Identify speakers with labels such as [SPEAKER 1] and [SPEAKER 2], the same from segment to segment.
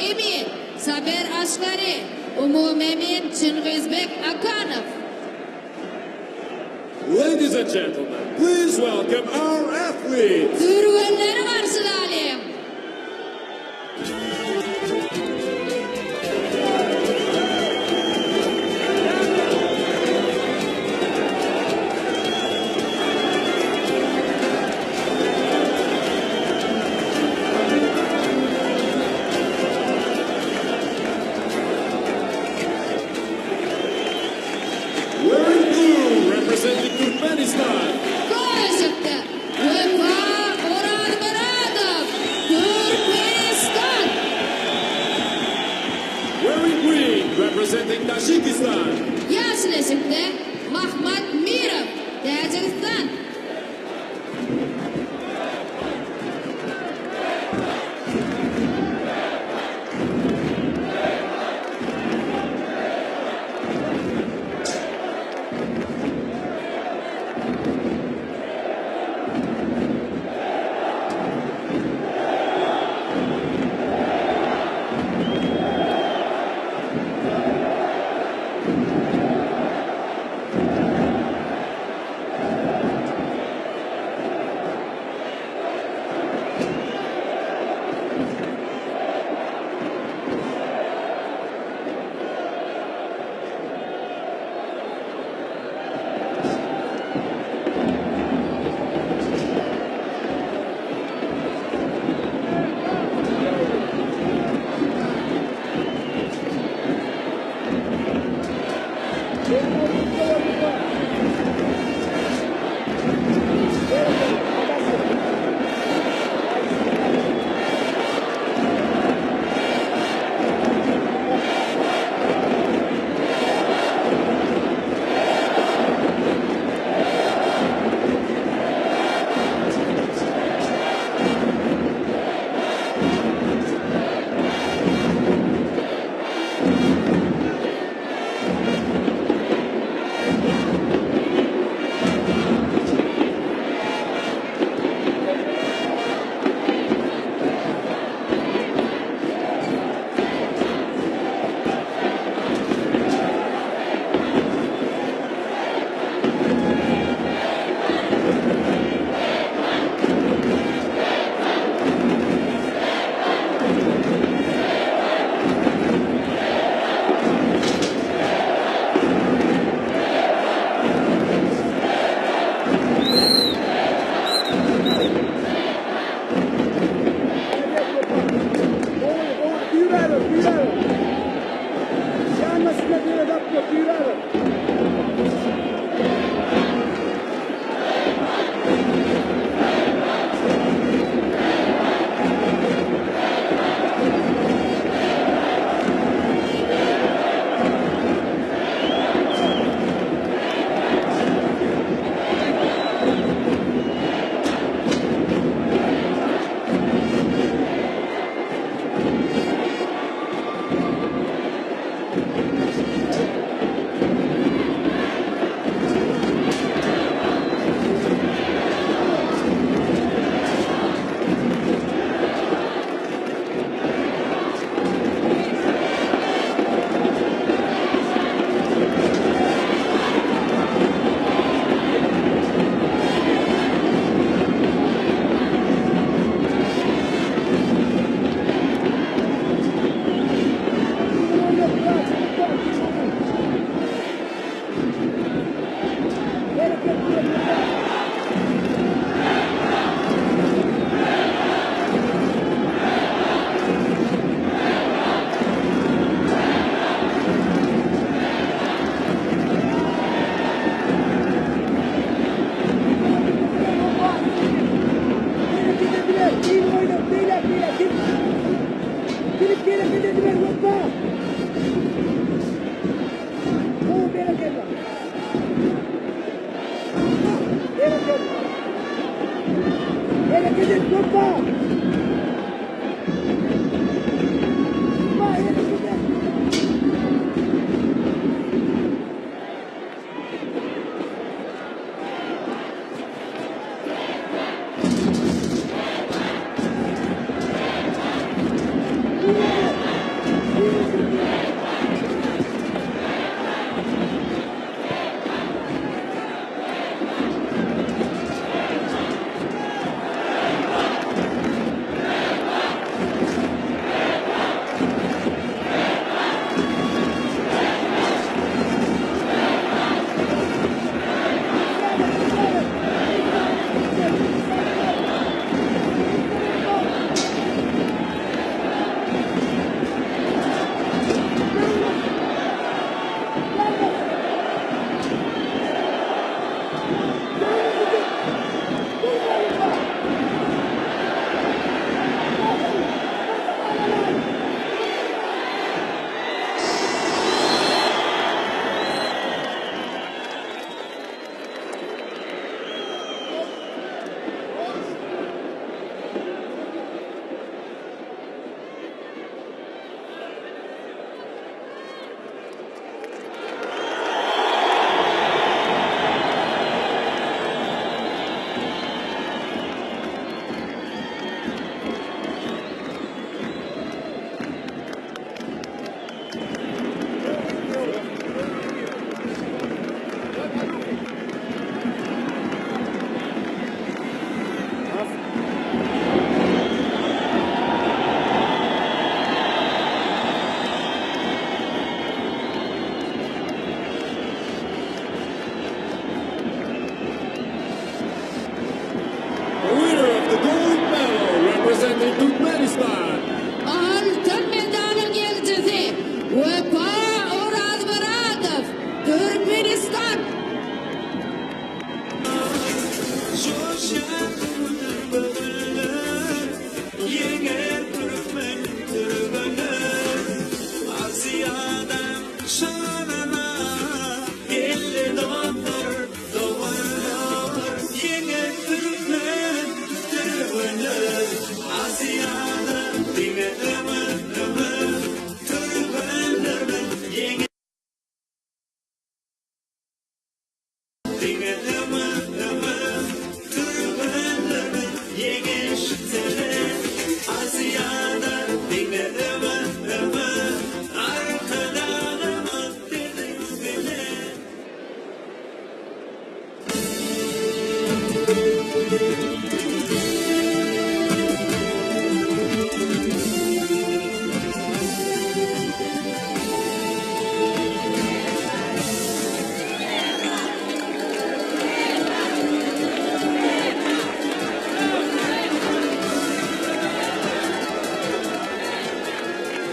[SPEAKER 1] Emin Saber Aşgary, umumy emin Çingizbek Akanow.
[SPEAKER 2] Ladies and gentlemen, please welcome our athletes!
[SPEAKER 1] Türgenleri garşylalyň!
[SPEAKER 2] Wearing blue, representing Turkmenistan.
[SPEAKER 1] Göreşikde Wepa Orazmyradow, Türkmenistan.
[SPEAKER 2] Wearing green, representing Tajikistan.
[SPEAKER 1] Ýaşyl eşikde Mahmat Mirow, Täjigistan.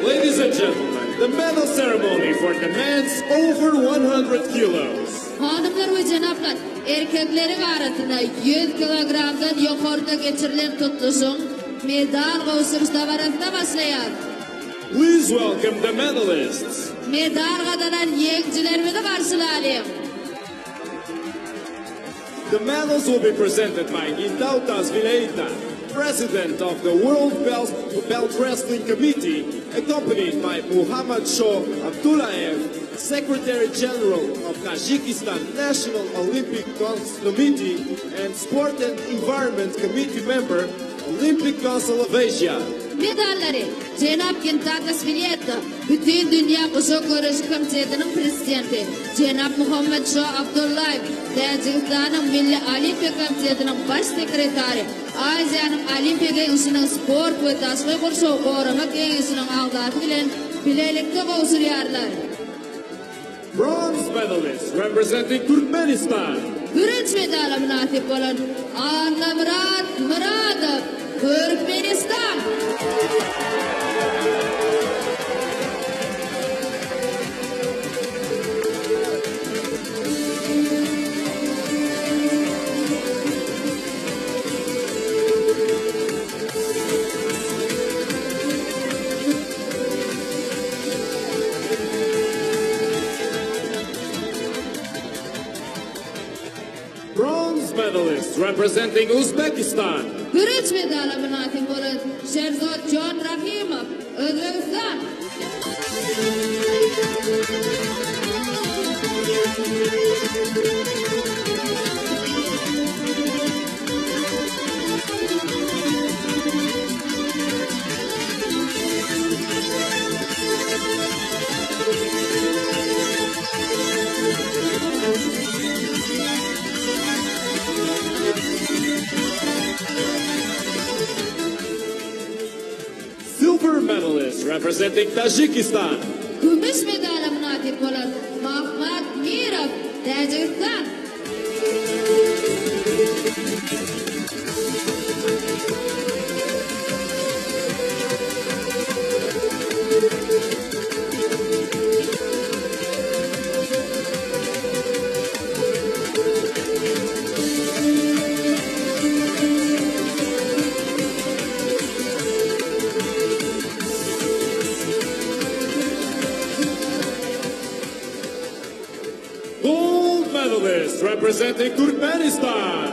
[SPEAKER 2] Ladies and gentlemen, the medal ceremony for the men's over 100 kilos.
[SPEAKER 1] Hanymlar we jenaplar, erkekleriň arasynda 100 kilogramdan ýokarda geçirilen tutluşygyň medal gowşuryş dabarasyna başlaýar.
[SPEAKER 2] Please welcome the medalists.
[SPEAKER 1] Medal gazanan ýeňijilerimizi garşylalyň.
[SPEAKER 2] The medals will be presented by Gintautas Vileita, President of the World Belt, Belt Wrestling Committee, accompanied by Muhammad Shaw Abdullaev, Secretary General of Tajikistan National Olympic Committee and Sport and Environment Committee member, Olympic Council of Asia.
[SPEAKER 1] Medallary jenap Gintatas Wileta, Bütindünýä guşak göreşi komitetiniň prezidenti, jenap Muhammadşo Abdullaýew, Täjigistanyň Milli Olimpiýa komitetiniň baş sekretary, Aziýanyň Olimpiýa Geňeşiniň Sport we daşky gurşawy goramak geňeşiniň agzasy bilen bilelikde gowşurýarlar.
[SPEAKER 2] Bronze medalist representing Turkmenistan.
[SPEAKER 1] Bürünç medala mynasyp bolan Annamyrat Myradow, Türkmenistan.
[SPEAKER 2] Bronze medalist representing Uzbekistan.
[SPEAKER 1] Bürünç medala mynasyp bolan Şerzodjon Rahimow, Özbegistan.
[SPEAKER 2] Silver medalist representing Tajikistan.
[SPEAKER 1] Kümüş medala mynasyp bolan Mahmad Mirow, Täjigistan.
[SPEAKER 2] Gold medalist representing Turkmenistan.